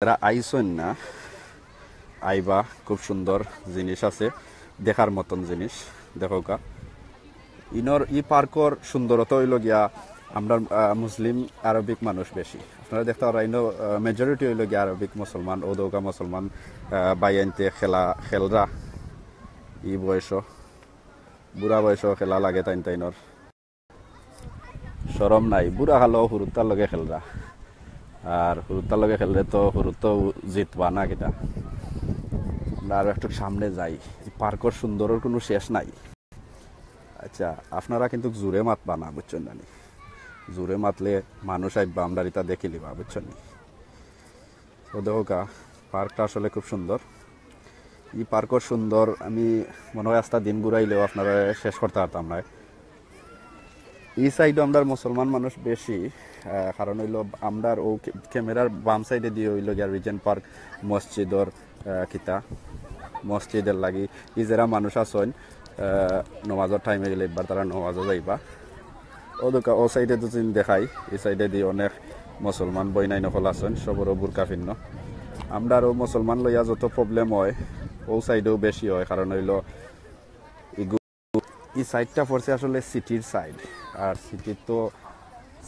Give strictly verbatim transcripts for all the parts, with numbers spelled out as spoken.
যারা আইছইন না, আইবা, খুব সুন্দর জিনিস আছে, দেখার মতন জিনিস। দেখউক্কা, ইনর ই পার্কর সুন্দরতা অইলো গিয়া, আমরা মুসলিম আরবিক মানুষ বেশি। আপনারা দেখতা পাররা, ইনো মেজরিটি অইলো গিয়া আরবিক মুসলমান, অউ দেখউক্কা মুসলমান। আহ, ভাইয়াইন্তে খেলা খেলরা, ই বয়সো, বুড়া বয়সো খেলা লাগে তাইন তাইনর। শরম নাই, বুড়া কালো হুরুতার লগে খেলরা। আর হুরুতার লগে খেললে তো হুরুত জিতবা না কিতা। আমরা আরো একটু সামনে যাই। ই পার্কর সুন্দরর কুনু শেষ নাই। আচ্ছা, আপনারা কিন্তু জুরে মাতবা না, বুঝছইন না নি? জুরে মাতলে মানুষ আইবা, আমরার ইতা দেখিলিবা, বুঝছইন নি? তো দেখউক্কা, পার্কটা আসলে খুব সুন্দর। ই পার্কর সুন্দর আমি মনে হয় আস্তা দিন ঘুরাইলেও আপনারারে শেষ করতা পারতাম নায়। ই সাইডো আমরার মুসলমান মানুষ বেশি, আহ, কারণ অইলো আমরার অউ ক্যা-, ক্যামেরার বাম সাইডেদি অইলো গিয়া রিজেন্ট পার্ক মসজিদর, আহ, কিতা, মসজিদর লাগি। ই যেরা মানুষ আছইন, আহ, নমাজর টাইম অইগেলে একবার তারা নমাজো যাইবা। অউ দেখউক্কা, অউ সাইডেদি দেখাই, ই সাইডেদি অনেক মুসলমান বইনাইন অকল আছইন, সবরও বুরকা ফিন্নো। আমরার অউ মুসলমান লইয়া যত প্রবলেম অয়, অউ সাইডেও বেশি অয়, কারণ অইলো ইগু-, ই সাইডটা পড়ছে আসলে সিটির সাইড। আর সিটির তো,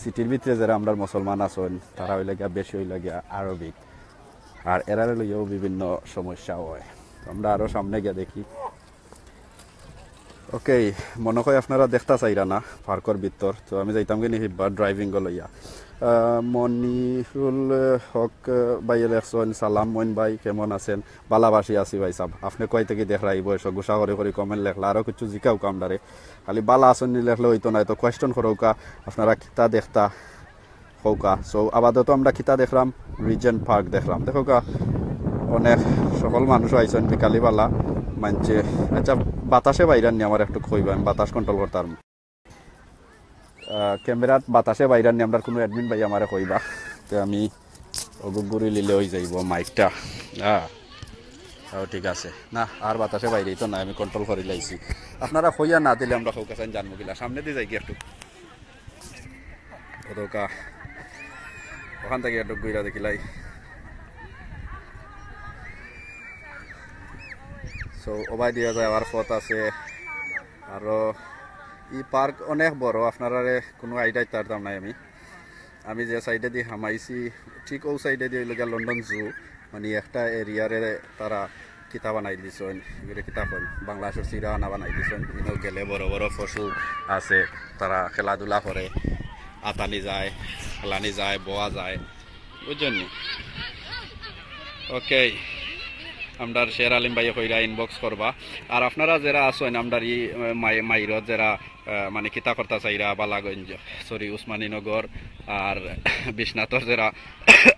সিটির ভিতরে যেরা আমরার মুসলমান আছইন, তারা অইলা গিয়া বেশি অইলা গিয়া আরবিক। আর এরারে লইয়াও বিভিন্ন সমস্যা অয়। তো আমরা আরো সামনে গিয়া দেখি। ওকে, মনে হয় আপনারা দেখতা চাইরা না পার্কর ভিতর, তো আমি যাইতাম কিনি হিব্বা ড্রাইভিং লইয়া। আহ, মনিরুল হক, আহ, ভাইয়ে লেখছইন, "সালাম মইন ভাই, কেমন আছেন?" "ভালা বালা আছি ভাই সাব, আপনে কই থাকি দেখরা ই বয়সো, গুসা করি করি কমেন্ট লেখলা, আরো কিছু জিকাউক্কা আমরারে, খালি ভালা আছইন নি লেখলে অইতো নায়, তো কোয়েশ্চন করউক্কা, আপনারা কিতা দেখতা কউক্কা।" So আপাতত আমরা কিতা দেখরাম, রিজেন্ট পার্ক দেখরাম। দেখউক্কা, অনেক সকল মানুষ আইছইন বিকালি বালা মানষে। আচ্ছা, বাতাসে বাইরার নি, আমারে একটু কইবা, আমি বাতাস কন্ট্রোল করতাম। আহ, ক্যামেরাত বাতাসে বাইরার নি, আমরার কুনু অ্যাডমিন ভাই আমারে কইবা, তে আমি অগু ঘুরি লিলে অই যাইবো মাইকটা। হ্যাঁ, তাও ঠিক আছে। না, আর বাতাসে বাইরেই তো না, আমি কন্ট্রোল করি লাইছি। আপনারা কইয়া না দিলে আমরা কউক্কা চাইন জানমু কিলা। সামনেদি যাইগি একটু। অউ দেখউক্কা, অখান থাকি একটু ঘুরা দেখিলাই। So, ওবায়দি যাওয়ার পথ আছে। আরো ই পার্ক অনেক বড়, আপনারারে কুনু আইডিয়া দিতাম পারতাম নায় আমি। আমি যে সাইডেদি হামাইছি, ঠিক অউ সাইডেদি অইলো গিয়া লন্ডন জু, মানে একটা এরিয়ারে তারা কিতা বানাই দিছইন, এগুরে কিতা কইন, বাংলাদেশর চিড়িয়াখানা বানাই দিছইন। ইনো গেলে বড় বড় পশু আছে, তারা খেলাধুলা করে, আতানি যায়, খেলানি যায়, বওয়া যায়, বুঝছইন নি? ওকে, আমরার শের আলিম ভাইয়ে কইরা ইনবক্স করবা। আর আপনারা যেরা আছইন, আমরার ই, আহ, মাই-, মাইরত যেরা, আহ, মানে কিতা করতা চাইরা, বালাগঞ্জ, সরি, উসমানীনগর আর বিশ্বনাথর যেরা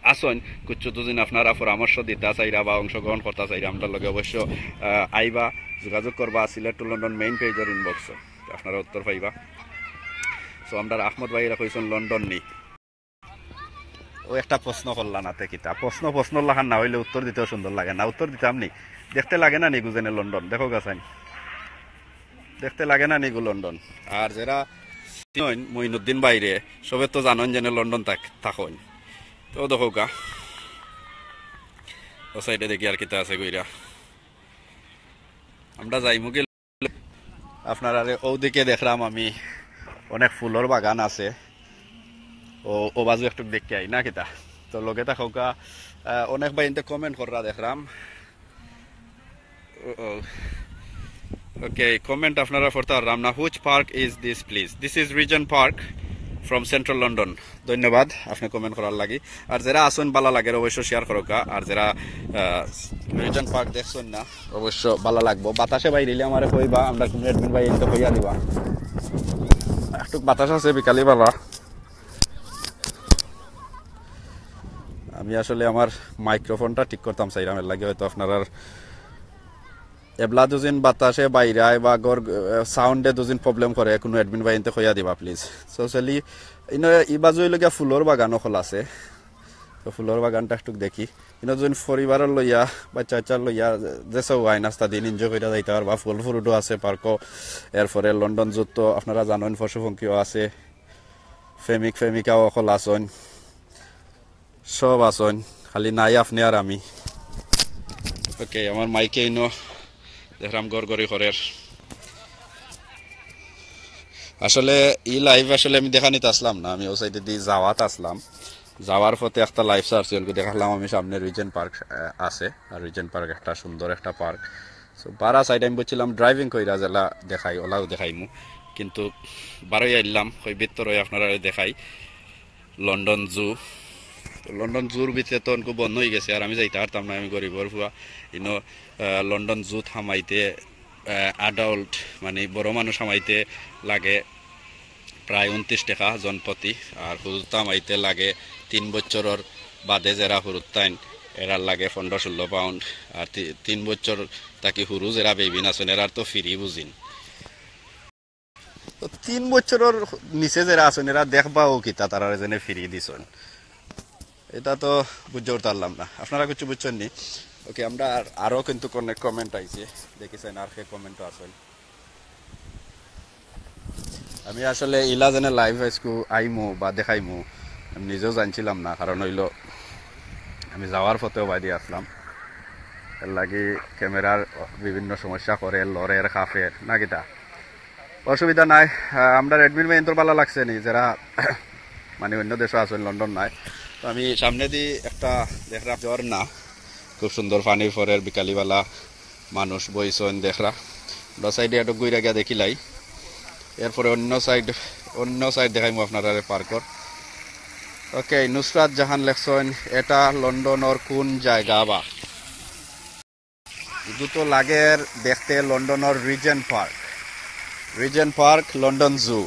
আছইন, কুচ্ছু দুদিন আপনারা পরামর্শ দিতা চাইরা বা অংশগ্রহণ করতা চাইরা, আমরার লগে অবশ্য, আহ, আইবা, যোগাযোগ করবা সিলেট টু লন্ডন মেইন পেজর ইনবক্সো, আপনারা উত্তর পাইবা। So, আমরার আহমদ ভাইয়ে কইছইন লন্ডন নি। ও একটা প্রশ্ন করলা না তে কিতা? প্রশ্ন প্রশ্নর লাখান না অইলে উত্তর দিতেও সুন্দর লাগে না। উত্তর দিতাম নি? দেখতে লাগে না নি গু যেনে লন্ডন? দেখউক্কা চাইন। দেখতে লাগে না নি গু লন্ডন? আর যেরা চিনইন মঈনুদ্দিন ভাইরে, সবে তো জানইন যেনে লন্ডন থাক-, থাকইন। তো দেখউক্কা। অউ সাইডে দেখি আর কিতা আছে ঘুরা। আমরা যাইমুগি আপনারারে অউ দিকে দেখরাম আমি, অনেক ফুলর বাগান আছে। ও, ও বাজু একটু দেখি আই না কিতা? তো লগে থাকউক্কা, আহ, অনেক ভাইয়াইন্তে কমেন্ট কররা দেখরাম। ও, ও। ওকে, কমেন্ট আপনারা পড়তা পাররাম না। Which park is this, please? This is Regent Park from Central London. ধন্যবাদ আপনে কমেন্ট করার লাগি। আর যেরা আছইন বালা লাগের অবশ্য শেয়ার করউক্কা। আর যেরা, আহ, রিজেন্ট পার্ক দেখছইন না, অবশ্য বালা লাগবো। বাতাসে বাইরিলে আমারে কইবা, আমরার কুনু অ্যাডমিন ভাইয়াইন্তে কইয়া দিবা। একটু বাতাস আছে বিকালি বালা। আমি আসলে আমার মাইক্রোফোনটা ঠিক করতাম চাইরাম, এর লাগি হয়তো আপনারার এবলা দুদিন বাতাসে বাইরায় বা ঘর, আহ, সাউন্ডে দুদিন প্রবলেম করে, কুনু অ্যাডমিন ভাইয়াইন্তে কইয়া দিবা প্লিজ। সোশ্যালি ইনো ই বাজু অইলো গিয়া ফুলর বাগান অকল আছে। তো ফুলর বাগানটা একটু দেখি। ইনো দুদিন পরিবারর লইয়া, বাচ্চা কাচ্চার লইয়া, যে সব আইন আস্তা দিন এনজয় কইরা যাইতা পারবা। ফুল ফ্রুটও আছে পার্কো। এরপরে লন্ডন জুত তো আপনারা জানইন, পশু পঙ্খিও আছে, প্রেমিক প্রেমিকাও অকল আছইন। সব আছইন, খালি নাই আপনে আর আমি। ওকে, আমার মাইকে ইনো দেখরাম গড়গড়ি করের। আসলে ই লাইভ আসলে আমি দেখানিত আসলাম না, আমি অউ সাইডেদি যাওয়াত আসলাম। যাওয়ার পথে একটা লাইভ সার্চ অইল, দেখালাম আমি সামনে রিজেন্ট পার্ক আছে, আর রিজেন্ট পার্ক একটা সুন্দর একটা পার্ক। সো বারা সাইড আমি বুঝছিলাম ড্রাইভিং কইরা যেলা দেখাই, ওলাও দেখাইমু, কিন্তু বারই আইলাম, কই ভিতর অই আপনারারে দেখাই। London zoo. তো লন্ডন জুর ভিতরে তো অনকু বন্ধ অই গেছে, আর আমি যাইতা পারতাম না, আমি গরিবর ফুয়া। ইনো, আহ, লন্ডন জুত হামাইতে, আহ, অ্যাডাল্ট, মানে বড় মানুষ হামাইতে লাগে প্রায় ঊনত্রিশ টেকা জনপ্রতি, আর হুরুত্তা হামাইতে লাগে তিন বছরর বাদে যেরা হুরুত্তাইন, এরার লাগে পনেরো ষোলো পাউন্ড, আর তি-, তিন বছর থাকি হুরু যেরা বেবিন আছইন, এরার তো ফ্রি বুঝইন। তো তিন বছরর নিচে যেরা আছইন, এরা দেখবাও কিতা, তারারে যেনে ফিরি দিছইন, ইটা তো বুঝতে পারলাম না। আপনারা কিছু বুঝছইন নি? ওকে, আমরা আর, আরো কিন্তু অনেক কমেন্ট আইছে, দেখি চাইন আর কে কমেন্ট আছইন। আমি আসলে ইলা যেনে লাইভ আইজকু আইমু বা দেখাইমু, আমি নিজেও জানছিলাম না, কারণ অইলো আমি যাওয়ার পথেও বাইদি আসলাম, এর লাগি ক্যামেরার বিভিন্ন সমস্যা করে, লড়ের, খাফের, না কিতা? অসুবিধা নাই। আহ, আমরার অ্যাডমিন ভাইন্তর ভালা লাগছে নি, যেরা মানে অন্য দেশো আছইন, লন্ডন নায়। তো আমি সামনেদি একটা দেখরাম ঝর্ণা, খুব সুন্দর পানি পড়ের, বিকালিবেলা মানুষ বইছইন দেখরা। আমরা সাইডে একটু ঘুরে গিয়া দেখিলাই, এরপরে অন্য সাইড, অন্য সাইড দেখাইমু আপনারারে পার্কর। ওকে, নুসরাত জাহান লেখছইন, এটা লন্ডনর কোন জায়গা বা? ইগু তো লাগের দেখতে লন্ডনর Regent Park, Regent Park, London zoo.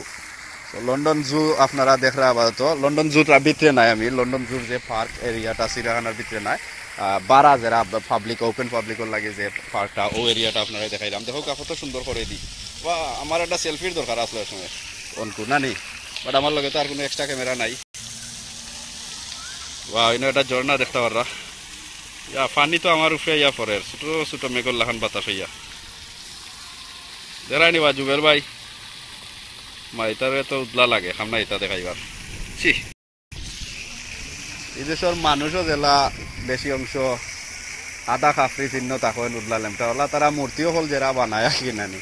তো লন্ডন জু আপনারা দেখরা আপাতত, লন্ডন জুর ভিতরে নাই আমি, লন্ডন জুর যে পার্ক এরিয়াটা, চিড়িয়াখানার ভিতরে নাই, আহ, বারা যেরা পাবলিক, ওপেন পাবলিকর লাগি যে পার্কটা, অউ এরিয়াটা আপনারারে দেখাইলাম। দেখউক্কা কত সুন্দর করেদি। বা, আমার একটা সেলফির দরকার আছিল এক সময়, অনকু নানি, বাট আমার লগে তো আর কুনু এক্সট্রা ক্যামেরা নাই। বা, ইনো একটা ঝর্ণা দেখতা পাররা। ইয়া, পানি তো আমার উপরে ইয়া পড়ের, ছোট ছোট মেঘর লাখান বাতাস অইয়া। দেরাই নি বা জুবের ভাই, মা, ইতারে তো উদলা লাগে, খাম না ইতা দেখাইবার। ছি। ই দেশর মানুষও যেলা বেশি অংশ আদা খাফরি চিহ্ন থাকইন, উদলা লেমটা অলা, তারা মূর্তি অকল যেরা বানায় আর কি নানি,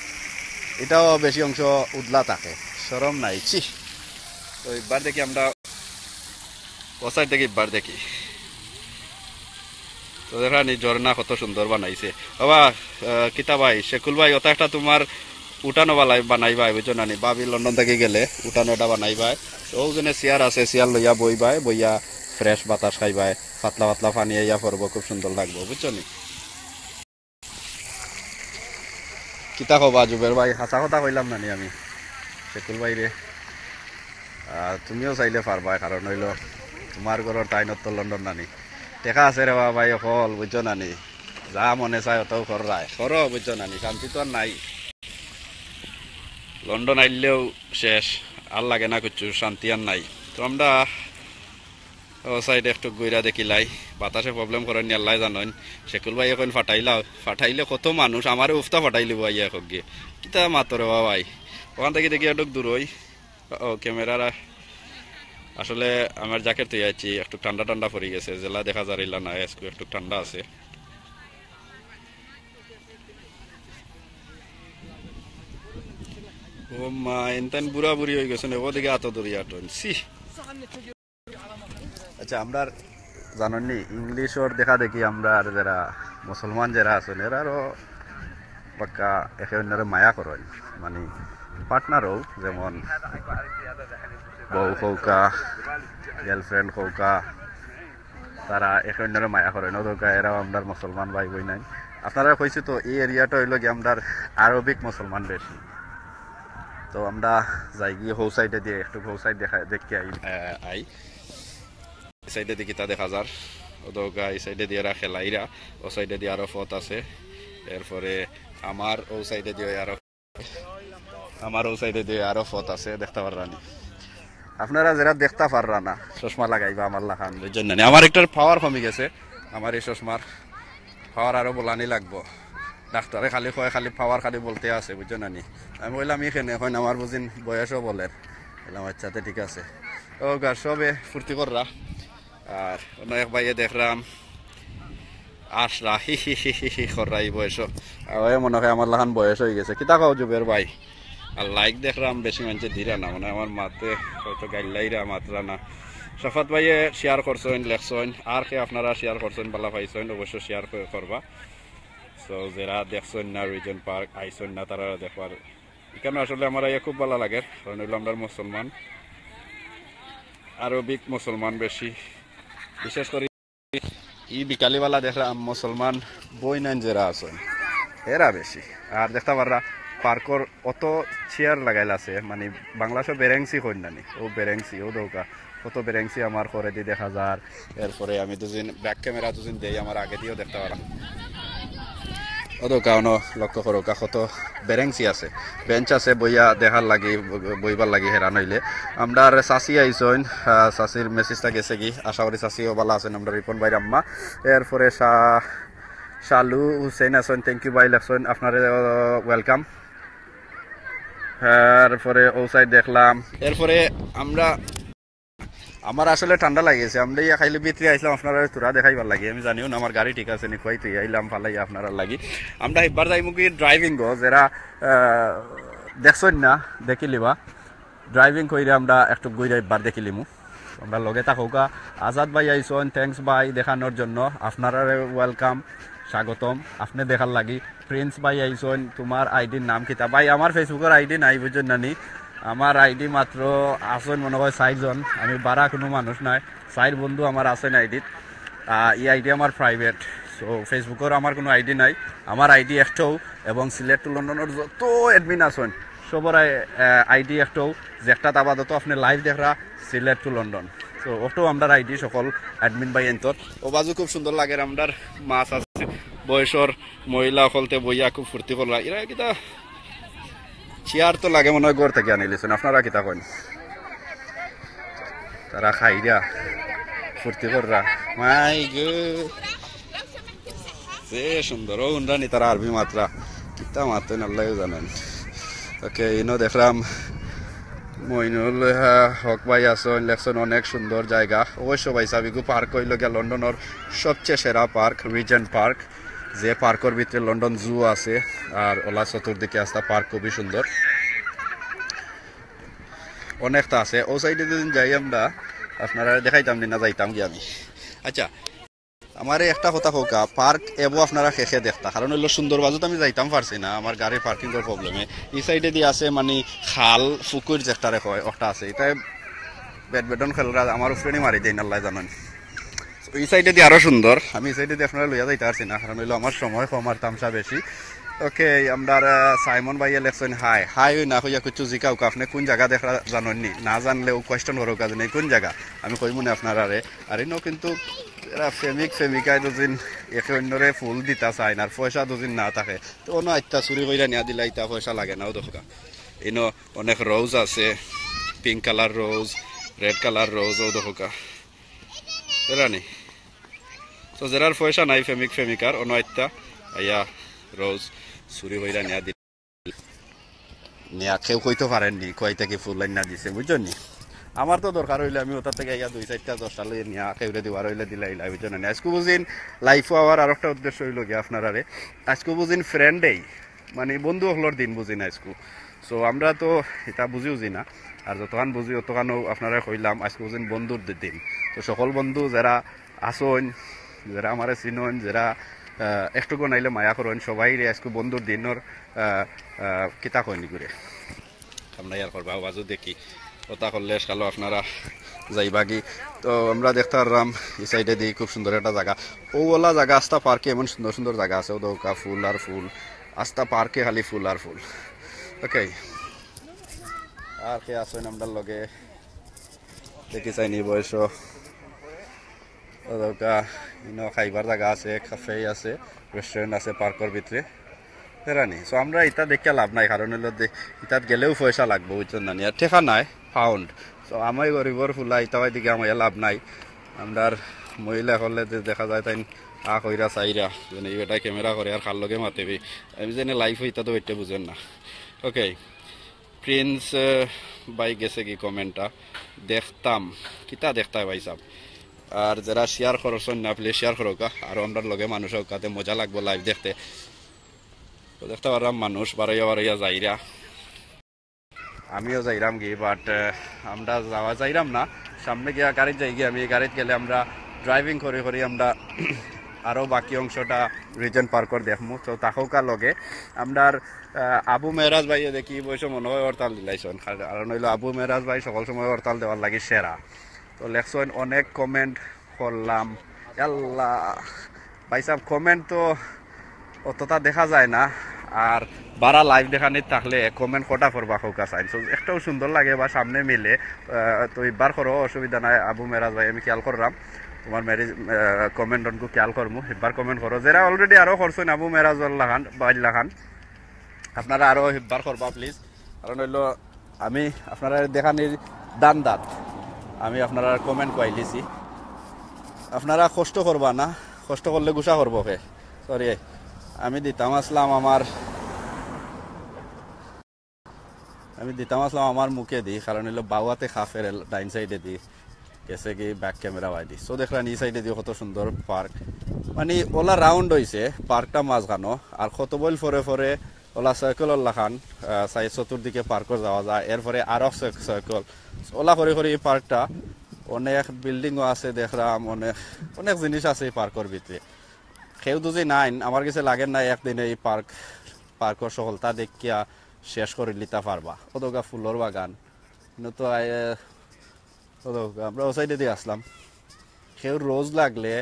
ইটাও বেশি অংশ উদলা থাকে, শরম নাই, ছি। তো ইবার দেখি আমরা অউ সাইড দেখি, ইবার দেখি। তো দেখরা নি ঝর্ণা কত সুন্দর বানাইছে। বাবা, আহ, কিতা ভাই, শেকুল ভাই, অটা একটা তুমার উঠানো বালাই বানাইবায়, বুঝছো না নি? ভাবি লন্ডন থাকি গেলে উঠানো এটা বানাইবায়। তো অউ যেনে চেয়ার আছে, চেয়ার লইয়া বইবায়, বইয়া ফ্রেশ বাতাস খাইবায়, পাতলা পাতলা পানি আইয়া পড়বো, খুব সুন্দর লাগবো, বুঝছো নি? কিতা কবা জুবের ভাই, হাছা কথা কইলাম না নি আমি শেকুল ভাইরে? আহ, তুমিও চাইলে পারবায়, কারণ অইলো তুমার ঘরর তাইন তো লন্ডন নানি। টেকা আছে রে বা ভাই অকল, বুঝছো না নি? যা মনে চায় অতাউ কররায়, করো, বুঝছো না নি? শান্তি তো আর নাই। লন্ডন আইলেও শেষ, আর লাগে না কিচ্ছু, শান্তি আর নাই। তো আমরা অউ সাইডে একটু ঘুরা দেখিলাই, বাতাসে প্রবলেম করইন নি আল্লায় জানইন। শেকুল ভাইয়ে কইন ফাটাইলাও, ফাটাইলে কত মানুষ, আমারে উফতা ফাটাইলিবো আইয়া একগিয়ে। কিতা মাতো রে বা ভাই, অখান থাকি দেখি একটু দূর অই। ও, ক্যামেরার আ-, আসলে আমার জ্যাকেট থইয়া আইছি, একটু ঠান্ডা ঠান্ডা পড়ি গেছে, যেলা দেখা যার ইলা নায়, আইজকু একটু ঠান্ডা আছে। ও মা, ইনতাইন বুড়া বুড়ি অই গেছইন, অউ দিকে আতো ধরি আটইন, ছি। আচ্ছা, আমরার জানইন নি, ইংলিশর দেখা দেখি আমরার যেরা মুসলমান যেরা আছইন, এরারও বাক্কা একে অন্যরে মায়া করইন, মানে পার্টনারও, যেমন বউ কউক্কা, গার্লফ্রেন্ড কউক্কা, তারা একে অন্যরে মায়া করইন। অউ কউক্কা, এরাও আমরার মুসলমান ভাই বইন নাইন। আপনারারে কইছি তো, ই এরিয়াটা অইলো গিয়া আমরার আরবিক মুসলমান বেশি। তো আমরা যাইগি হউ সাইডেদি, একটু হউ সাইড দেখা, দেখি আই, আহ, আই। ই সাইডেদি কিতা দেখা যার? অউ দেখউক্কা, ই সাইডেদি এরা খেলাইরা, অউ সাইডেদি আরো পথ আছে। এরপরে আমার অউ সাইডেদি আরো, আমার অউ সাইডেদি আরো পথ আছে, দেখতা পাররা নি। আপনারা যেরা দেখতা পাররা না, চশমা লাগাইবা আমার লাখান, বুঝছইন না নি? আমার একটার পাওয়ার কমি গেছে, আমার ই চশমার পাওয়ার আরো বলানি লাগবো। ডাক্তারে খালি কয়, খালি পাওয়ার খালি বলতে আছে, বুঝছো না নি? আমি কইলাম, "ইখানে এখন আমার বুঝিন বয়সও বলের।" বললাম, "আচ্ছা, তে ঠিক আছে।" অউ গা, সবে ফুর্তি কররা। আর অন্য এক ভাইয়ে দেখরাম আসরা হি হি হি হি হি কররা ই বয়সো। আর ওই মনে হয় আমার লাখান বয়স অই গেছে। কিতা কও জুবের ভাই? আর লাইক দেখরাম বেশি মানষে দিরা না, মানে আমার মাতে হয়তো গাইল্লাইরা মাতরা না। শফাত ভাইয়ে শেয়ার করছইন, লেখছইন, আর কে আপনারা শেয়ার করছইন, বালা পাইছইন, অবশ্য শেয়ার করবা। তো যেরা দেখছইন না রিজন পার্ক, আইছইন না, তারা দেখবার। এখানে আসলে আমার আইয়া খুব বালা লাগে, কারণ অইলো আমরার মুসলমান, আরবিক মুসলমান বেশি, বিশেষ করি ই বিকালিবালা দেখরাম মুসলমান বইনাইন যেরা আছইন, এরা বেশি। আর দেখতা পাররা পার্কর অত চেয়ার লাগাইল আছে, মানে বাংলাদেশো বেরেংসি কইন নানি, ও বেরেংসি, ও দৌকা, কত বেরেংসি আমার করেদি দেখা যার। এরপরে আমি দুদিন ব্যাক ক্যামেরা দুদিন দেই, আমার আগেদিও দেখতা পাররা। ও দৌকা অনো লক্ষ্য করউক্কা, কত বেরেংসি আছে, বেঞ্চ আছে, বইয়া দেখার লাগি, বইবার লাগি হেরান অইলে। আমরার চাচি আইছইন, আহ, চাচির মেসেজটা গেছেগি, আশা করি চাচিও বালা আছইন, আমরার রিপন ভাইর আম্মা। এরপরে শা-, শালু হুসেন আছইন, thank you ভাই লেখছইন, আপনারে, আহ, welcome। এরপরে ও সাইড দেখলাম, এরপরে আমরা আমার আসলে ঠান্ডা লাগি গেছে। আমরা ইয়া খাইলে ভিতরে আইছলাম আপনারারে থুড়া দেখাইবার লাগি। আমি জানিও না আমার গাড়ি ঠিক আছে নি, কইতে আইলাম ফালাইয়া আপনারার লাগি। আমরা এবার যাইমু কি ড্রাইভিং গো, যেরা, আহ, দেখছইন না, দেখিলিবা। ড্রাইভিং কইরা আমরা একটু ঘুরে এবার দেখিলিমু। আমরা লগে থাকউক্কা। আজাদ ভাই আইছইন, thanks ভাই দেখানোর জন্য। আপনারারে welcome, স্বাগতম। আপনে দেখার লাগি। প্রিন্স ভাই আইছইন, তুমার আইডির নাম কিতা? ভাই, আমার Facebook-র আইডি নাই, বুঝছইন না নি? আমার আইডি মাত্র আছইন মনে হয় চাইরজন, আমি বারা কুনু মানুষ নায়, চাইর বন্ধু আমার আছইন আইডিত। আহ, ই আইডি আমার প্রাইভেট, so Facebook-র আমার কুনু আইডি নাই। আমার আইডি একটাউ, এবং সিলেট টু লন্ডনর যত অ্যাডমিন আছইন, সবর আই-, আহ, আইডি একটাউ, যেটাত আপাতত আপনে লাইভ দেখরা সিলেট টু লন্ডন। So অটাউ আমরার আইডি সকল অ্যাডমিন ভাইয়াইন্তর। ও বাজু খুব সুন্দর লাগের, আমরার মাছ আছে, বয়সর মহিলা অকলতে বইয়া খুব ফুর্তি করলা। এরা কিতা চেয়ার তো লাগে মনে হয় ঘর থাকি আনিলিছইন, আপনারা কিতা কইন? তারা খাইরা ফুর্তি কররা। মাই গো, যে সুন্দর। ও উনরানি তারা আরবি মাতরা, কিতা মাতইন আল্লায়উ জানইন। ওকে, ইনো দেখরাম মইনুল, আহ, হক ভাই আছইন, লেখছইন অনেক সুন্দর জাগা। অবশ্য ভাইসাব, ইগু পার্ক অইলো গিয়া লন্ডনর সবচেয়ে সেরা পার্ক, রিজেন্ট পার্ক, যে পার্কর ভিতরে লন্ডন জু আছে, আর অলা চতুর্দিকে আস্তা পার্ক খুবই সুন্দর, অনেকতা আছে। ও সাইডে যেদিন যাই আমরা, আপনারারে দেখাইতাম নি না, যাইতাম গি আমি। আচ্ছা, আমারে একটা কথা কউক্কা, পার্ক এবো আপনারা কে কে দেখতা, কারণ অইলো সুন্দর বাজুত আমি যাইতাম পারছি না, আমার গাড়ির পার্কিংর প্রবলেমে। ই সাইডেদি আছে মানে খাল, পুকুর যেটারে কয়, ওটা আছে। ইতায় ব্যাডমিন্টন খেলরা আমার উফরেদি মারি দেইন, আল্লায় জানইন। ই সাইডেদি আরো সুন্দর, আমি ই সাইডেদি আপনারারে লইয়া যাইতা পারছি না, কারণ অইলো আমার সময় কম আর তামশা বেশি। ওকে, আমরার, আহ, সাইমন ভাইয়ে লেখছইন হাই। হাই অই না কইয়া কিচ্ছু জিকাউক্কা, আপনে কুন জাগা দেখরা জানইন নি? না জানলেও কোয়েশ্চন করউক্কা যে নি কুন জাগা, আমি কইমু নে আপনারারে। আর ইনো কিন্তু এরা প্রেমিক প্রেমিকায় দুদিন একে অন্যরে ফুল দিতা চাইন আর পয়সা দুদিন না থাকে, তো অনো আইতা চুরি কইরা নিয়া দিলা, ইতা পয়সা লাগে না। ও দেখউক্কা, ইনো অনেক রোজ আছে, pink colour rose, red colour rose, ও দেখউক্কা। বুঝরানি? তো যেরার পয়সা নাই প্রেমিক প্রেমিকার, অনো আইতা আইয়া রোজ চুরি কইরা নিয়া দিলা। নিয়া কেউ কইতো পারের নি, কই থাকি ফুল আইন্না দিছে, বুঝছইন নি? আমার তো দরকার অইলে আমি ওটার থাকি আইয়া দুই চাইরটা দশটা লইয়া নিয়া কেউরে দিবার অইলে দিলাইলাই, বুঝছইন নি? আইজকু বুঝিন, লাইভো আওয়ার আরোকটা উদ্দেশ্য অইলো গিয়া আপনারারে। আইজকু বুঝিন ফ্রেন্ড ডে, মানে বন্ধু অকলর দিন বুঝিন আইজকু। So আমরা তো ইতা বুঝি উজি না, আর যতখান বুঝি অতখানউ আপনারারে কইলাম। আইজকু বুঝিন বন্ধুর দি-, দিন। তো সকল বন্ধু যেরা আছইন, যেরা আমারে চিনইন, যেরা, আহ, একটুকু নাইলে মায়া করইন, সবাইরে আইজকু বন্ধুর দিনর, আহ, আহ, কিতা কইন ইগুরে? আমরা ইয়ার করবা আওয়াজও দেখি। কথা করলে কালো আপনারা যাইবা কি? তো আমরা দেখতা পাররাম ই সাইডেদি খুব সুন্দর একটা জাগা। ও ওলা জাগা আস্তা পার্কে এমন সুন্দর সুন্দর জাগা আছে, ও দেখউক্কা ফুল আর ফুল, আস্তা পার্কে খালি ফুল আর ফুল। ওকে, আর কে আছইন আমরার লগে? দেখি চাইনি বয়স। ও দেখউক্কা, ইনো খাইবার জাগা আছে, ক্যাফে আছে, রেস্টুরেন্ট আছে পার্কর ভিতরে। বুঝরানি? So আমরা ইতা দেখিয়া লাভ নাই, কারণ অইলো দে-, ইতাত গেলেউ পয়সা লাগবো, বুঝছইন না নি? আর টেকা নাই, পাউন্ড। So আমি গরিবর ফুলা, ইতা ওই দিকে আমার লাভ নাই। আমরার মহিলা অকলরে যে দেখা যায় তাইন আ কইরা চাইরা, যেন ই বেটায় ক্যামেরা করে আর কার লগে মাতেবি। আমি যেন লাইভো ইতা তো বেটা বুঝইন না। ওকে, প্রিন্স, আহ, ভাই গেছে কি কমেন্টটা? দেখতাম, কিতা দেখতায় ভাইসাব? আর যেরা শেয়ার করছইন না, প্লিজ শেয়ার করউক্কা। আর আমরার লগে মানুষ অউক্কা, তে মজা লাগবো লাইভ দেখতে। তো দেখতা পাররাম মানুষ বারইয়া বারইয়া যাইরা। আমিও যাইরাম গি, বাট আমরা যাওয়া যাইরাম না, সামনে গিয়া গাড়িত যাইগি। আমি গাড়িত গেলে আমরা ড্রাইভিং করি করি আমরা আরও বাকি অংশটা রিজেন্ট পার্কর দেখমু। তো থাকউক্কা লগে। আমরার আহ, আবু মেরাজ ভাইয়ে দেখি বইসে মনে হয় হরতাল দিলাইছইন, কারণ অইলো আবু মেরাজ ভাই সকল সময় হরতাল দেওয়ার লাগি সেরা। তো লেখছইন অনেক কমেন্ট করলাম, আল্লাহ ভাই সাহেব, কমেন্ট তো অতটা দেখা যায় না। আর বারা লাইভ দেখানিত থাকলে কমেন্ট কটা পড়বা কউক্কা চাইন। So, একটাও সুন্দর লাগে বা সামনে মিলে, আহ, তো ইবার করো, অসুবিধা নাই। আবু মেরাজ ভাই, আমি খেয়াল করলাম তোমার মেরি কমেন্ট অনকু খেয়াল করমু, ইবার কমেন্ট করো। যেরা অলরেডি আরও করছইন আবু মেরাজ লাখান, ভাইর লাখান, আপনারা আরও ইবার করবা প্লিজ। কারণ অইলো আমি আপনারারে দেখানির ধান্দাত আমি আপনারার কমেন্ট কইলিছি। আপনারা কষ্ট করবা না, কষ্ট করলে গুসা করবো কে? সরি, আমি দিতাম আছলাম আমার, আমি দিতাম আছলাম আমার মুখেদি, কারণ অইলো বাউ আতে কাফের ডাইন সাইডেদি গেছে গি ব্যাক ক্যামেরা ওয়াইদি। So দেখরানি ই সাইডেদি কত সুন্দর পার্ক, মানে অলা রাউন্ড অইছে পার্কটা মাঝখানো, আর কত বইল পরে পরে অলা সার্কেলর লাখান, আহ, সাই-, চতুর্দিকে পার্কর যাওয়া যায়, এরপরে আরো সার্ক-, সার্কেল। অলা করি করি ই পার্কটা অনেক বিল্ডিংও আছে দেখরাম, অনেক, অনেক জিনিস আছে ই পার্কর ভিতরে। কেউ যদি নাইন, আমার গেছে লাগের না একদিনে ই পার্ক, পার্কর সকলতা দেখিয়া শেষ করিলিতা পারবা। অতগা ফুলর বাগান, ইনো তো আই-, অতগা আমরা ও সাইডেদি আছলাম। কেউ রোজ লাগলে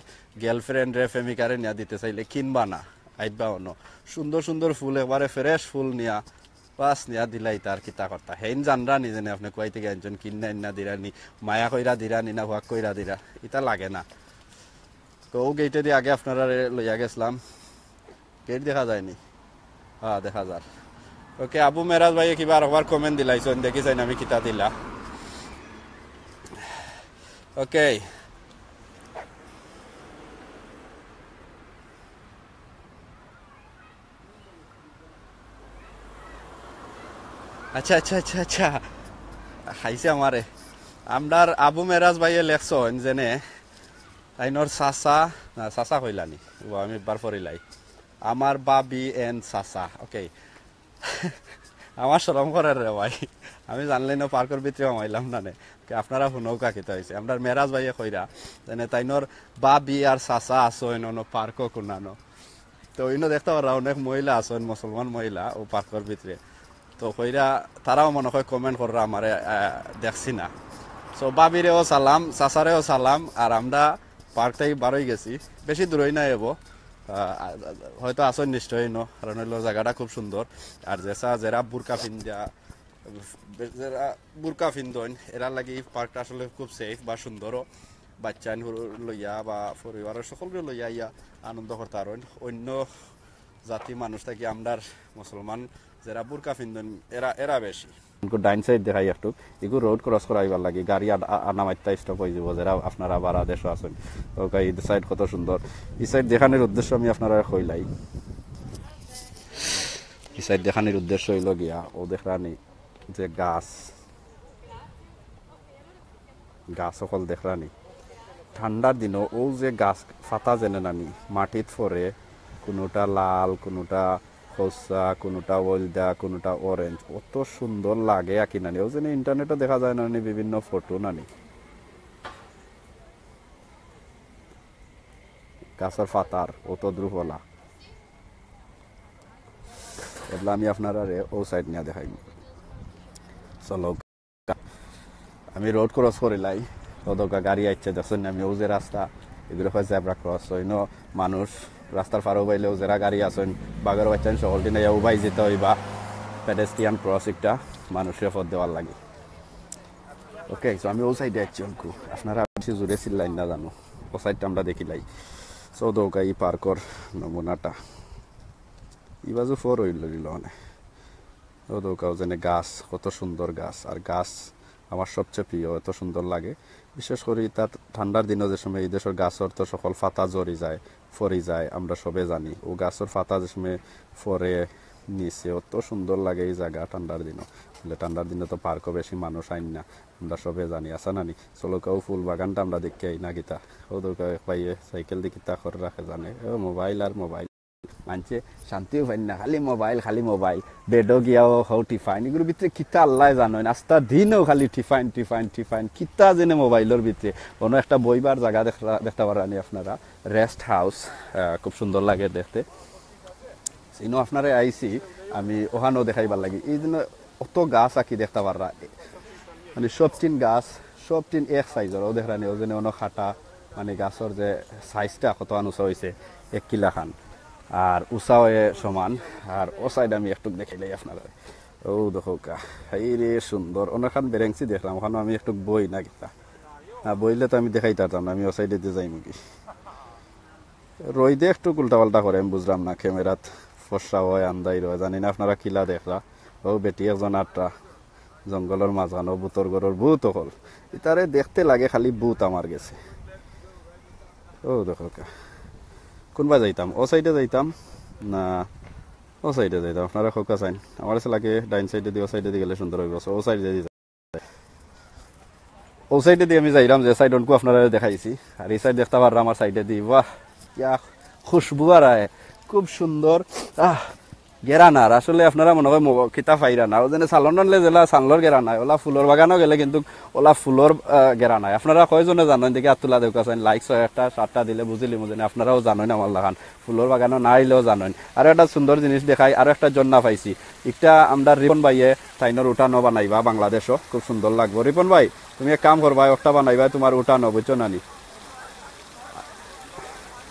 গার্লফ্রেন্ডরে, প্রেমিকারে নিয়া দিতে চাইলে কিনবা না, আইবা অনো। সুন্দর সুন্দর ফুল, একবারে ফ্রেশ ফুল নিয়া, বাস নিয়া দিলাইতা, আর কিতা করতা। হেইন জানরানি যেনে আপনে কুয়াই থাকি আনছইন, কিন্না ইন্না দিরানি, মায়া কইরা দিরানি না হুয়াক কইরা দিরা, ইতা লাগে না। তো ও গেইটেদি আগে আপনারারে লইয়া গেছলাম, গেইট দেখা যায়নি। হ্যাঁ, দেখা যার। ওকে, আবু মেরাজ ভাইয়ে কিবা আরোকবার কমেন্ট দিলাইছইন, দেখি চাইন আমি কিতা দিলা। ওকে। আচ্ছা, আচ্ছা, আচ্ছা, আচ্ছা। খাইছে আমারে। আমরার আবু মেরাজ ভাইয়ে লেখছইন যেনে তাইনর চাচা, না, চাচা কইলানি। ও, আমি একবার পড়িলাই। আমার ভাবি and চাচা। ওকে। আমার শরম করের রে ভাই। আমি জানলে না পার্কর ভিতরে হামাইলাম না নে। কে আপনারা হুনউক্কা কিতা অইছে। আমরার মেরাজ ভাইয়ে কইরা, যেনে তাইনর ভাবি আর চাচা আছইন অনো পার্কো কুনানো। তো ইনো দেখতা পাররা অনেক মহিলা আছইন, মুসলমান মহিলা, ও পার্কর ভিতরে। তো কইরা তারাও মনে হয় কমেন্ট কররা আমারে, আহ, দেখছি না। So ভাবিরেও সালাম, চাচারেও সালাম, আর আমরা পার্ক থাকি বারই গেছি, বেশি দূরই না এবো, আহ, হয়তো আছইন নিশ্চয়ই ইনো, কারণ অইলো জাগাটা খুব সুন্দর। আর যেসা যেরা বুরকা ফিন্দা, যেরা বুরকা ফিন্দইন, এরার লাগি ই পার্কটা আসলে খুব সেফ বা সুন্দরও। বাচ্চাইন হুরু লইয়া বা পরিবারর সকলরে লইয়া আইয়া আনন্দ করতা পারইন। অন্য জাতি মানুষ থাকি আমরার মুসলমান যেরা বুরকা ফিন্দইন, এরা, এরা বেশি। ইগু ডাইন সাইড দেখাই একটু, ইগু রোড ক্রস করাইবার লাগি গাড়ি আ-, আ-, আনা মাত্তা স্টপ অইযিবো, যেরা আপনারা বারা দেশো আছইন। তো গাই, ই সাইড কত সুন্দর। ই সাইড দেখানির উদ্দেশ্য আমি আপনারারে কইলাই। ই সাইড দেখানির উদ্দেশ্য অইলো গিয়া, ও দেখরানি যে গাছ, গাছ অকল দেখরানি। ঠান্ডার দিনো ও যে গাছ ফাতা যেনে নানি, মাটিত পড়ে, কুনুটা লাল, কুনুটা খসা, কুনুটা হলদা, কুনুটা অরেঞ্জ, অত সুন্দর লাগে আর কি নানি। ও যেনে ইন্টারনেটো দেখা যায় নানি বিভিন্ন ফটো নানি। গাছর ফাতার অত দ্রুপলা। এবলা আমি আপনারারে ও সাইড নিয়া দেখাইমু। চলো। আমি রোড ক্রস করিলাই, অদকা গাড়ি আইছে, দেখছইন নি? আমি ও যে রাস্তা, এগুরে কয় জেব্রা ক্রস। অইন্য মানুষ রাস্তার পারো বাইলে ও যেরা গাড়ি আছইন, বাঘর বাচ্চাইন সকলটি নাই, উবাই যেতে অইবা। পেডেস্ট্রিয়ান ক্রস একটা মানুষরে পথ দেওয়ার লাগি। ওকে, so আমি ও সাইডে আইছি অনকু। আপনারা বেশি জোরে চিল্লাইন না জানো, ও সাইডটা আমরা দেখিলাই। So অদকা ই পার্কর নমুনাটা। ই বাজু ফোর অইল দিল মানে। ও দেখো, যেনে গাছ, কত সুন্দর গাছ। আর গাছ আমার সবচেয়ে প্রিয়, এত সুন্দর লাগে। বিশেষ করি তার ঠান্ডার দিনে যে সময় ই দেশর গাছর তো সকল ফাতা ঝরি যায়, ফরি যায়, আমরা সবে জানি। ও গাছর ফাতা যে সময় ফরে, নিচে। অত সুন্দর লাগে এই জাগা ঠান্ডার দিনও। বলে ঠান্ডার দিনে তো পার্কও বেশি মানুষ আইন না, আমরা সবে জানি, আছে না নি? চলো, কেউ ফুল বাগানটা আমরা দেখি আই না কিতা। ও দরকার এক ভাইয়ে সাইকেল দিয়ে কিতা করে রাখে জানে, ও মোবাইল আর মোবাইল। মানষে শান্তিও পাইন না, খালি মোবাইল, খালি মোবাইল। বেডও গিয়াও হও টিফাইন, এগুলোর ভিতরে কিতা আল্লাহ জানইন, আস্তা দিনও খালি টিফাইন, টিফাইন, টিফাইন, কিতা যেনে মোবাইলর ভিতরে। অন্য একটা বইবার জাগা দেখরা-, দেখতা পাররানি আপনারা, রেস্ট হাউস, আহ, খুব সুন্দর লাগে দেখতে। ইনো আপনারে আইছি আমি ওখানেও দেখাইবার লাগি। এই জন্য অত গাছ আকি দেখতা পাররা, মানে সব টিন গাছ, সব টিন এক সাইজর। ও দেখরানি, ও যেনে অন্য খাটা, মানে গাছর যে সাইজটা কত আন উঁচা হইছে, এক কিলাখান, আর উঁচা হয়ে সমান। আর ও সাইড আমি একটুক দেখাইলাই আপনারা। ও দেখো কা, এই রে সুন্দর, অনেকখান বেরেংসি দেখলাম, ওখানে আমি একটু বই না কিতা, না বইলে তো আমি দেখাই পারতাম না, আমি ও সাইডে দিয়ে যাইমু কি। রইদে একটু উল্টা পাল্টা করে, আমি বুঝলাম না, ক্যামেরাত ফর্সা হয়, আন্দাই রয়, জানি না আপনারা কিলা দেখরা। ও বেটি একজন আটটা, জঙ্গলর মাঝখানো ভূতর ঘরর ভূত অকল। ইতারে দেখতে লাগে খালি ভূত আমার গেছে। ও দেখো কা। কোনবা যাইতাম? ও সাইডে যাইতাম না ও সাইডে যাইতাম? আপনারা কউক্কা চাইন। আমার কাছে লাগে ডাইন সাইডে দি, ও সাইডে দি গেলে সুন্দর হইব। So, ও সাইডে দি যাই। ও সাইডে দি আমি যাইরাম, যে সাইড অনকু আপনারা দেখাইছি। আর এই সাইড দেখতা পাররা আমার সাইডে দি, বাহ, কিয়া খুশবু আর আয়, খুব সুন্দর। আহ, গেরান আর আসলে আপনারা মনে হয় মো-, কিতা পাইরা না। ও যেনে সালন আনলে যেলা সানলর গেরান আয়, ওলা ফুলর বাগানও গেলে কিন্তু ওলা ফুলর, আহ, গেরান আয়। আপনারা কয়জনে জানইন দেখি আত তুলা দেউক্কা চাইন, লাইক ছয় একটা, সাতটা দিলে বুঝিলিমু যেনে আপনারাও জানইন আমার লাখান। ফুলর বাগানও না আইলেও জানইন। আরো একটা সুন্দর জিনিস দেখাই, আরো একটা ঝর্ণা পাইছি। একটা আমরা রিপন ভাইয়ে তাইনর উঠানো বানাইবা বাংলাদেশও, খুব সুন্দর লাগবো। রিপন ভাই, তুমি এক কাম করবা, একটা বানাইবা তোমার উঠানো, বুঝছো না নি?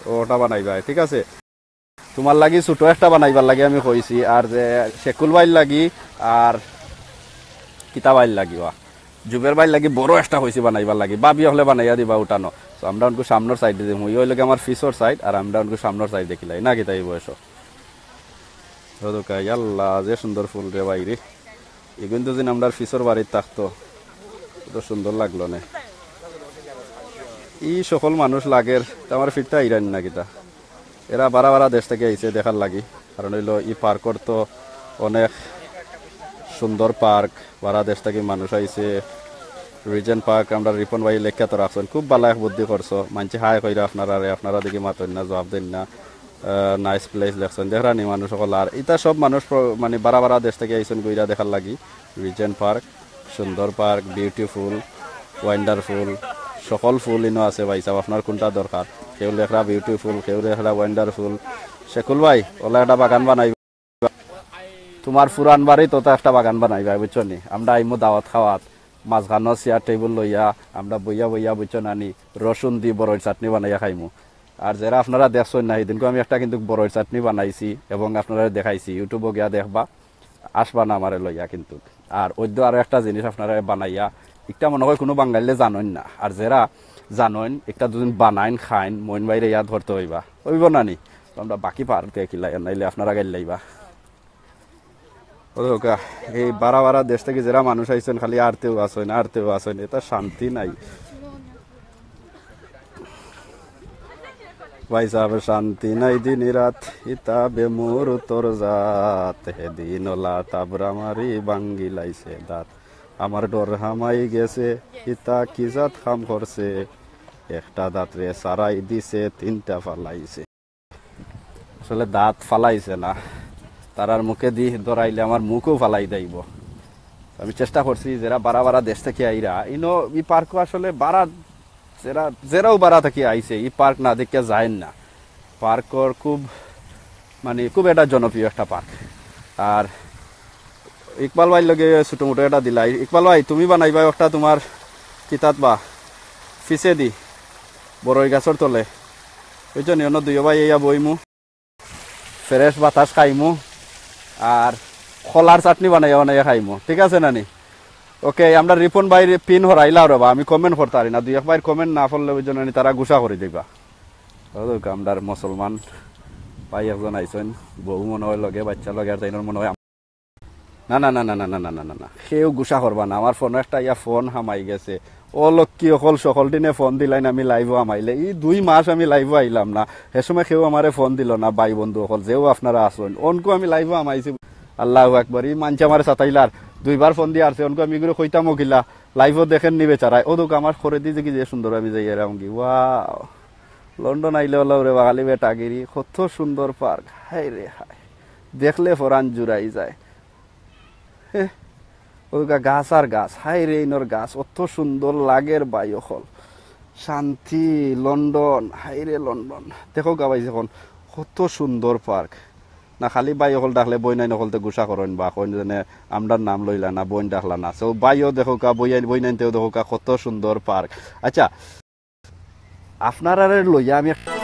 ও, ওটা বানাইবা, ঠিক আছে? তোমার লাগি ছোট একটা বানাইবার লাগি আমি কইছি, আর যে শেকুল ভাইর লাগি আর কিতা ভাইর লাগি, ওয়া জুবের ভাইর লাগি বড় একটা কইছি বানাইবার লাগি, ভাবি হলে বানাইয়া দিবা উঠানো। তো আমরা অনকু সামনর সাইডে দিমু, ই অইলো গি আমার পিছর সাইড, আর আমরা অনকু সামনর সাইড দেখিলাই না কিতা এই বয়সও। ও দোকা, ইয়াল্লা, যে সুন্দর ফুল রে ভাই রে। এগুন তো যেন আমরার পিছর বাড়িত থাকতো, কত সুন্দর লাগলো নে। ই সকল মানুষ লাগের, তে আমার ফিরতে আইরানি না কিতা? এরা বারা বারা দেশ থাকি আইছে দেখার লাগি, কারণ অইলো ই পার্কর তো অনেক সুন্দর পার্ক, বারা দেশ থাকি মানুষ আইছে। রিজেন্ট পার্ক, আমরা রিপন ভাই লেখিয়া তো রাখছইন, খুব ভালা এক বুদ্ধি করছো, মানষে হায় কইরা আপনারারে, আপনারা দেখি মাতইন না, জবাব দেইন না। নাইস প্লেস লেখছইন, দেখরানি মানুষ অকল। আর ইতা সব মানুষ প্র-, মানে বারা বারা দেশ থাকি আইছইন ঘুইরা দেখার লাগি। রিজেন্ট পার্ক, সুন্দর পার্ক, বিউটিফুল, ওয়ান্ডারফুল, সকল ফুল ইনো আছে ভাই সাব, আপনার কোনটা দরকার? কেউ লেখরা বিউটিফুল, কেউ লেখরা ওয়ান্ডারফুল। শেকুল ভাই, ওলা একটা বাগান বানাইবা, তোমার পুরান বাড়িত তো একটা বাগান বানাইবা, বুঝছো নি? আমরা আইমু দাওয়াত খাওয়াত, মাঝখানো চেয়ার টেবিল লইয়া আমরা বইয়া বইয়া, বুঝছো না নি, রসুন দি বড়ইর চাটনি বানাইয়া খাইমু। আর যেরা আপনারা দেখছইন না, হিদিনকু আমি একটা কিন্তু বড়ইর চাটনি বানাইছি এবং আপনারারে দেখাইছি, YouTube-ও গিয়া দেখবা, আসবা না আমারে লইয়া কিন্তু। আর অইদ্য আরো একটা জিনিস আপনারা বানাইয়া, একটা মনে হয় কোনো বাঙালিয়ে জানইন না, আর যেরা জানইন একটা দুদিন বানাইন খাইন, মইন ভাইরে ইয়াদ করতে অইবা, অইবো না নি? তো আমরা বাকি পার্ক দেখিলাই, নাইলে আপনারা গাইল লাইবা। ও দোকা, এই বারা বারা দেশ থাকি যেরা মানুষ আইছইন, খালি আরতেউ আছইন, আরতেউ আছইন, ইতা শান্তি নাই। ভাই সাব, শান্তি নাই দিন রাত, ইতা বেমুরুতর জাত, হে দিন ওলা তাবরা মারি ভাঙ্গি লাইছে দাঁত। আমার ডর হামাই গেছে, ইতা কি জাত কাম করছে, একটা দাঁতরে সারাই দিছে, তিনটা ফালাইছে। আসলে দাঁত ফালাইছে না, তারার মুখে দি ধরাইলে আমার মুখও ফালাই দেইব। আমি চেষ্টা করছি, যেরা বারা বারা দেশ থাকি আইরা, ইনো ই পার্কও আসলে বারা, যেরা, যেরাও বারা থাকি আইছে, ই পার্ক না দেখিয়া যাইন না। পার্কর খুব, মানে, খুব একটা জনপ্রিয় একটা পার্ক। আর ইকবাল ভাইর লগে ছোটো মোটো একটা দিলাই। ইকবাল ভাই, তুমি বানাইবা একটা তোমার কিতাত বা পিছে দি বড়ই গাছর তলে, বুঝছো নি? অন্য দুইও ভাই ইয়া বইমু, ফ্রেশ বাতাস খাইমু, আর কলার চাটনি বানাইয়া বানাইয়া খাইমু, ঠিক আছে না নি? ওকে, আমরা রিপন ভাইর পিন হরাইলাও রে বা, আমি কমেন্ট করতারি না, দুই এক ভাইর কমেন্ট না পড়লে, বুঝছো না নি, তারা গুসা করি দিবা। ও দোকা, আমরার মুসলমান ভাই একজন আইছইন, বউ মনে হয় লগে, বাচ্চা লগে, আর তাইনর মনে হয় না না না না না না না না না না, কেউ গুসা করবা না। আমার ফোনো একটা ইয়া ফোন হামাই গেছে। ও লক্ষ্মী অকল, সকল দিনে ফোন দিলাইন আমি লাইভো হামাইলে। ই দুই মাস আমি লাইভো আইলাম না, হে সময় কেউ আমারে ফোন দিল না। ভাই বন্ধু অকল, যেও আপনারা আছইন, অনকু আমি লাইভো হামাইছি। আল্লাহু আকবার, ই মানষে আমারে সাতাইলার, দুইবার ফোন দিয়া আরছে, অনকু আমি ইগুরে কইতাম ও কিলা, লাইভো দেখের নি বেচারায়। ও দুকা আমার করে দিছে কি যে সুন্দর, আমি যাই এরাম কি, ওয়াও। লন্ডন আইলে ওলা ওরে বাঙালি বেটাগিরি, কত সুন্দর পার্ক, হায় রে হায়, দেখলে ফরান জুড়াই যায়। হে, ওগা গাছ আর গাছ, হায় রে ইনর গাছ, অত সুন্দর লাগের ভাই অকল। শান্তি, লন্ডন, হায় রে লন্ডন। দেখো গা ভাই, এখন কত সুন্দর পার্ক। না খালি ভাই অকল ডাকলে বইনাইন অকলতে গুসা করইন বা কইন যেনে আমরার নাম লইলা না, বইন ডাকলা না। So ভাইও দেখো কা, বইয়াইন, বইনাইনতেও দেখো কা, কত সুন্দর পার্ক। আচ্ছা, আপনারারে লইয়া আমি এক-